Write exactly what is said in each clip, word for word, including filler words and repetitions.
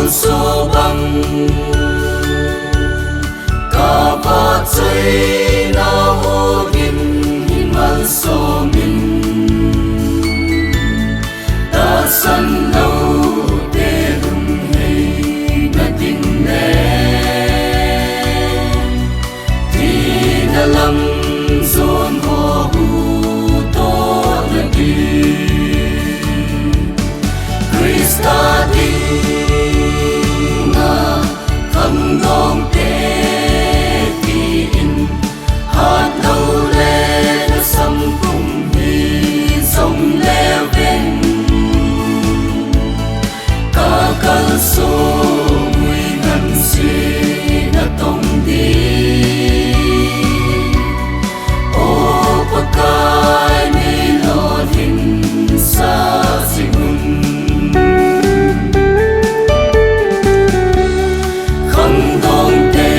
Sobang kavahchoina hogin himalsomin, tahsan loute lunghei nading le thina lam jon ho huhdoh nading, Christa dinga khangdongte tin, hatlou le lhasam pum hijongle veng, kakalsong ui ngansi natong ding. O Pakai, neilolhinsah jing un. Khangdongte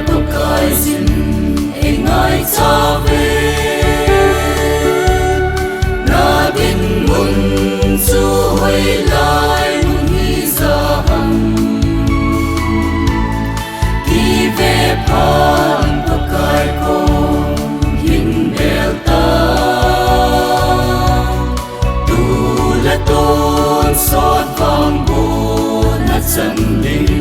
Pakaiyin eingaicha uve. Nadinmun chu hoilai mun hija ham? Kivephan Pakai kom hin bel tan, tu le tonsot vangbona chan ding.